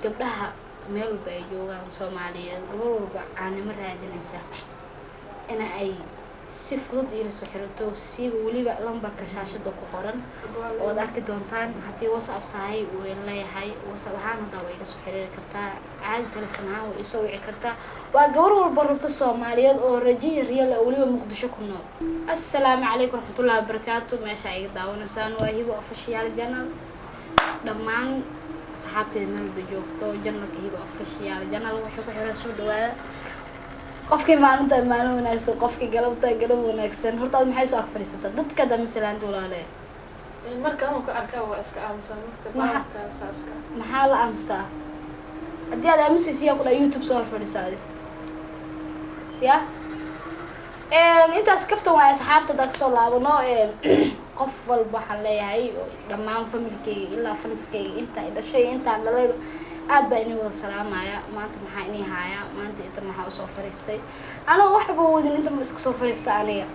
Gabdhaha meel walba ay joogaan Soomaaliyeed, gabar walba caanimo raadinaysa in ay si fudud iila soo xirato, siiba weliba lambarka shaashada ku qoran ood arki doontaan. Haddii WhatsApp tahay, way leeyahay WhatsApp ahaan, haddaa waa iga soo xiriiri kartaa, caadi telefon ahaan way isoo wici kartaa. Waa gabar walba rabta Soomaaliyeed oo rajiya riyal oo weliba Muqdisho ku nool. Assalaamu calaykum waraxmatullahi wabarakaatu. Meesha iga daawanaysaan waa Hibo Official Channel. Dhammaan asxaabteeda meel walba joogto, channelka Hibo Official Channel waxay ku xiran, soo dhawaada. Qofkii maalinta maalin wanaagsan, qofkii galabta galab wanaagsan. Horta aad maxay soo ag fadhiisataa dadka da masalaanta, walaale? Marka ama ku arkaa waa iska aamusan mugta. Baalka saaska. Maxaa la aamustaa? Haddii aad aamusaysa, yaa ku dhaa YouTube soo hor fadhiisaadi ya? Intaas kaftan waay. Asxaabta haddaa kasoo laabano, qof walba waxaan leeyahay, dhammaan familkeyga ilaa faniskeyga, inta ay dhashay, intaan dhalayba, aad baa inay wada salaamaya. Maanta maxaa inii haaya? Maanta inta maxaa usoo fariistay? Anoo waxba wadin inta ma iska soo fariista aniga.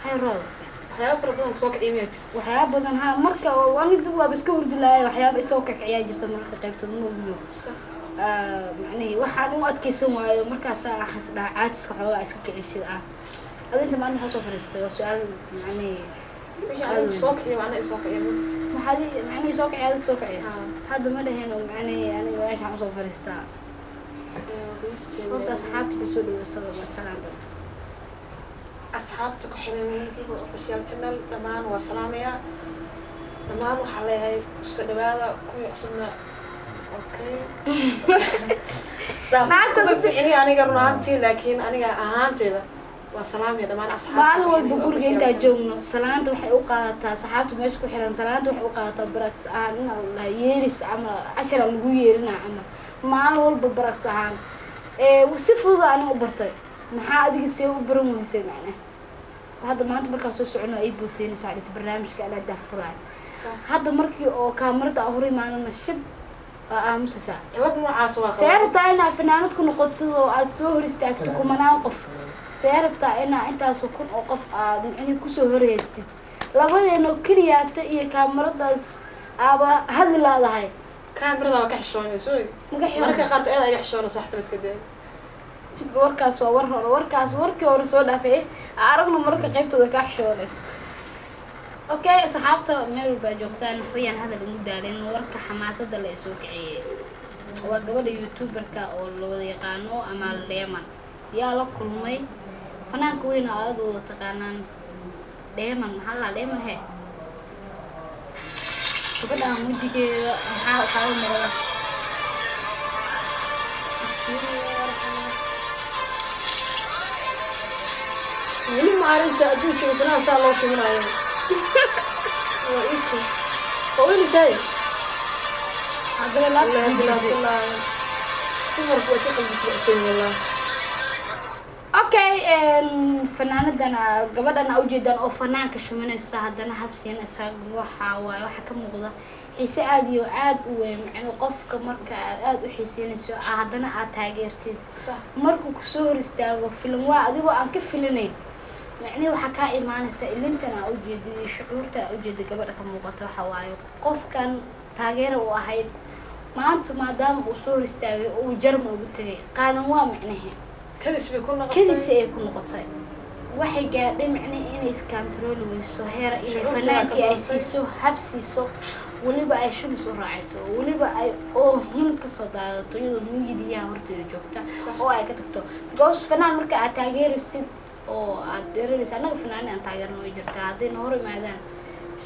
Hayrooda. Waxyaaba fara badan soo kiciya miyaa jirta? Waxyaaba badan ha. Marka ani dad waaba iska hurdilaaya, waxyaaba isoo kakiciyaa jirta mararka qaybtood, ma ogdo. Macnihi waxaan u adkeysan waayo markaasaa waxaan is dhahaa caajiska xoogaa iska kicisid ah. Adi inta maalin maxaa soo fariistay? Waa su-aal macnihi. Wixii aniga soo kiciya macnaha isoo kiciya mugta. Maxaad macnihii soo kiciya? Adig soo kiciya? Ha. Hadda ma dheheen oo macnihii aniga meeshaan usoo fariistaa. Horta asxaabta kusoo dhaweysa, salaam. Asxaabta ku xiran Hibo Official Channel dhammaan waa salaamayaa. Dhammaan waxaa leeyahay kusoo dhawaada, kuwii cusubna okay. Naagta Kuma ficni aniga run ahaantii, laakiin aniga ahaanteeda waa salaamaya dhammaan asxaabta Maalin ku walba xiran Hibo guriga Official intaa Channel. joogno, salaanta waxay u qaadataa asxaabta meesha ku xiran, salaanta waxay u qaadataa practice ahaan in la yeeris ama cashara lagu yeerina ama maalin walba practice ahaan. Si fudud ani u bartay. Maxaa adiga see u baran weysay? Macne hadda maanta markaa soo socono ay booteynayso dhis barnaamijka anaa daafuraayo. Hadda markii oo kaamarada hor imaanana, shib, aa aamusaysaa. Cilad noocaas waa. See rabtaa inaa fanaanad ku noqotid oo aad soo hor istaagto kumanaan qof? See rabtaa inaa intaasoo kun oo qof aad micnihi kusoo horhaystid? Labadeena keliyaata iyo kaamaradaas aaba hadli laadahay. Kaamirada waa ka xishoonayso. Maga? Mararka qaarkood aad iga xishoonayso, wax kale iska day. Warkaas waa war hore, warkaas warkii hore soo dhaafay. Aragno mararka qaybtooda kaa xishoonayso. Okay, asxaabta meel walbaa joogtaan, waxbayaan hadal ugu daalin. Warka xamaasada la isoo kiciyey waa gabadha youtuberka oo la wada yaqaano Amaal Dheeman yaa la kulmay fanaanka weyn oo aad wada taqaanaan, Dheeman. Maxaa la Dheeman he? Gabadhaan wejigeeda maxaa kaaga muuqda? Weli ma arrinta adduunka fanaha saa loo shuminayo. Waa iko waa weynisay. Haddana laabta sii gelisay. Dumarku waa iska qalbi jilicsan wallah. Okay, fanaanadan gabadhan aa ujeedaan oo fanaanka shuminaysa, haddana habsiinaysa, waxa waaye waxaa ka muuqda xiise aada iyo aada u weyn. Macnuu qofka marka aad aada u xiiseynayso, haddana aad taageertid, markuu kusoo hor istaago filim waa adigoo aan ka filinayn, macnihi waxaa kaa imaanaysa ilintan aa ujeedid iyo shucuurtan aa ujeedid gabadha ka muuqata. Waxa waaye qofkan taageera u ahayd maanta, maadaama uu soo hor istaagay oo uu Jarmal ugu tegay, qaadan waa micnahe. Kadis bay ku noqotay. Kadisi ay ku noqotay, waxay gaadhay macnihi inay iskantarooli weyso heera inay Shucuurteeda fanaankii ka ay badatay. siiso, hab siiso, weliba ay shumis u raacayso, weliba ay oohin kasoo daadato iyadoo miidiyaha horteeda joogta oo ay ka tagto, because fanaan marka aad taageeraysid oo aad dheeranaysa, annaga fanaanin aan taageerno way jirtaa, haddayna hor imaadaan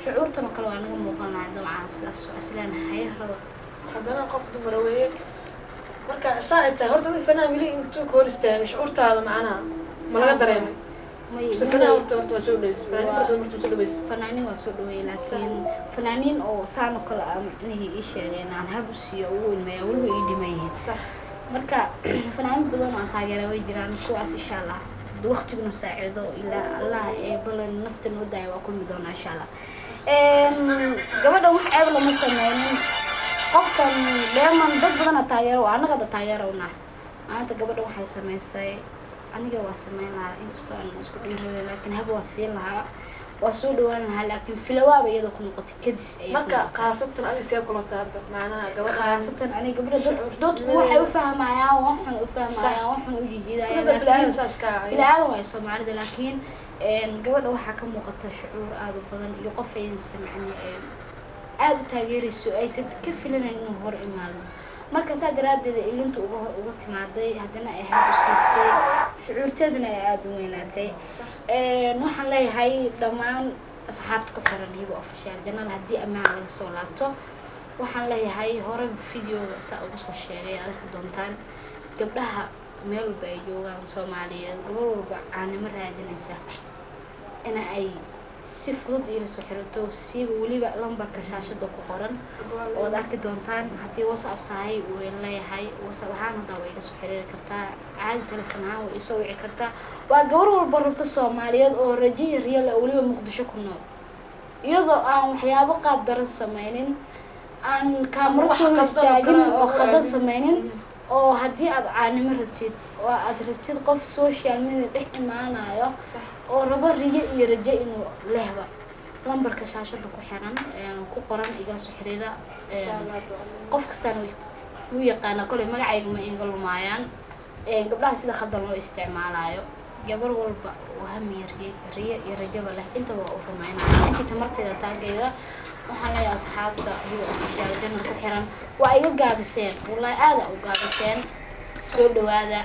shucuurtan oo kale waa naga muuqan lahay. Dabcan sidaas waa isleenahay rabo. Haddana qof dumara weeye. Marka saa ay tahay, horta nin fanaan weli intuu ka hor istaagay shucuurtaada macnaha ma laga dareemay? Mise fanaan horta waa soo dhaweys, fanaanin fara badan horta waa soo dhaweys. Fanaaniin waa soo dhaweeyay, laakiin fanaaniin oo saan oo kale ah macnihii ii sheegeen aan hab u siiyo ugu ilmeeya weliba ii dhiman yihiin. Marka fanaaniin badan oo aan taageera way jiraan. Kuwaas insha Allah waqtiguna saacido, ilaa Allah ee balan nafta noo daaya, waa kulmi doonaa insha Allah. Gabadhan wax ceeb lama sameynin. Qofkan Dheeman dad badana taageero, annaga da taageero unahay. Maanta gabadhan waxay sameysay, aniga waa sameyn lahaa, inkastoo aan isku dhiiraday, laakiin hab waa siin lahaa. Waa soo dhawaan lahaa, laakiin filawaaba iyadoo ku noqotay kadis ayay ku Marka noqotay. Khaasatan adi see kulata hadda, macnaha gabadha? Khaasatan aniga gabadha dadku waxay u fahmayaan, waxan u fahmayaan, waxan u jijiidayaan. Kulaba bilaadan Laakiin saas ka ahay. Bilaadan waay Soomaalida, laakiin gabadha waxaa ka muuqata shucuur aada u badan iyo qof aysan macni aada u taageerayso, aysan ka filanayn inuu hor imaado. Marka saa daraaddeed ilintu uga timaaday, haddana ay had u siisay, shucuurteeduna ay aada u weynaatay. Waxaan leeyahay dhammaan asxaabta ku xiran Hibo Official Channel, haddii ammaan laga soo laabto, waxaan leeyahay, hore videoga saa ugu soo sheegay, aad arki doontaan, gabdhaha meel walba ay joogaan Soomaaliyeed, gabar walba caanimo raadinaysa ina ay si fudud iila soo xiriirto, siiba weliba lambarka shaashada ku qoran ood arki doontaan. Haddii WhatsApp tahay, way leeyahay WhatsApp ahaan haddaa way iga soo xiriiri kartaa, caadi telefon ahaan way isoo wici kartaa. Waa gabar walba rabta Soomaaliyeed oo rajo iyo riyal ah, weliba Muqdisho ku nool, iyadoo aan waxyaabo qaab daran sameynin, aan kaamarad wax soo hor khaldan oo istaagin kale aan oo lagu khaldan aadin. sameynin, oo haddii aad caanimo rabtid oo aad rabtid qof social media dhex imaanayo oo rabo riyo iyo rajo inuu lehba, lambarka shaashada ku xiran ku qoran igala soo xiriira. Insha Allah. Qof kastaana wuu yaqaanaa koley, magacayga ma iga lumaayaan. Gabdhaha sida khaldan loo isticmaalayo, gabar walba oo hami iyo riyo iyo rajaba leh, intaba waa u rumaynaya intii tamarteeda taagayda. Waxaan leeyahay asxaabta Hibo Official Channel ku xiran, waa iga gaabiseen, wallahi aada u gaabiseen, soo dhawaada.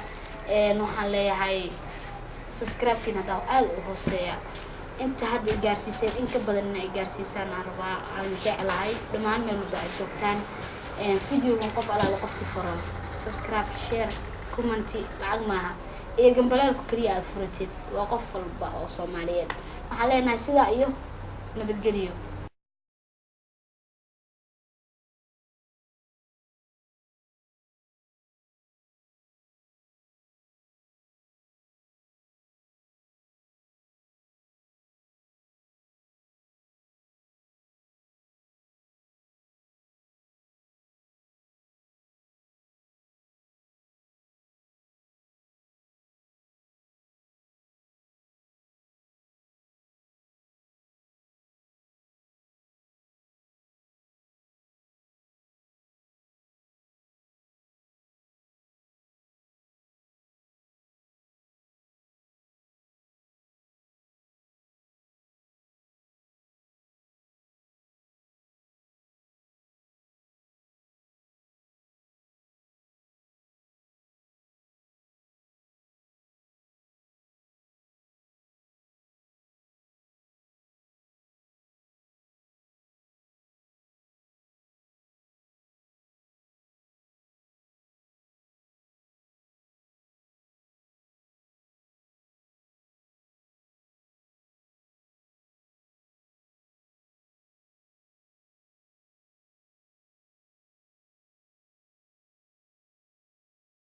Waxaan leeyahay subscribe-kiina haddaa aada u hooseeya, inta hadda i gaarsiiseen in ka badan ina i gaarsiisaan aan rabaa, aan jeclahay. Dhammaan meel walba aad joogtaan, videogan qof alaala qofkii furo, subscribe, share, comment, lacag maaha, iyo gambaleelku keliya aada furatid, waa qof walba oo Soomaaliyeed. Waxaan leenahay sidaa iyo nabadgeliyo.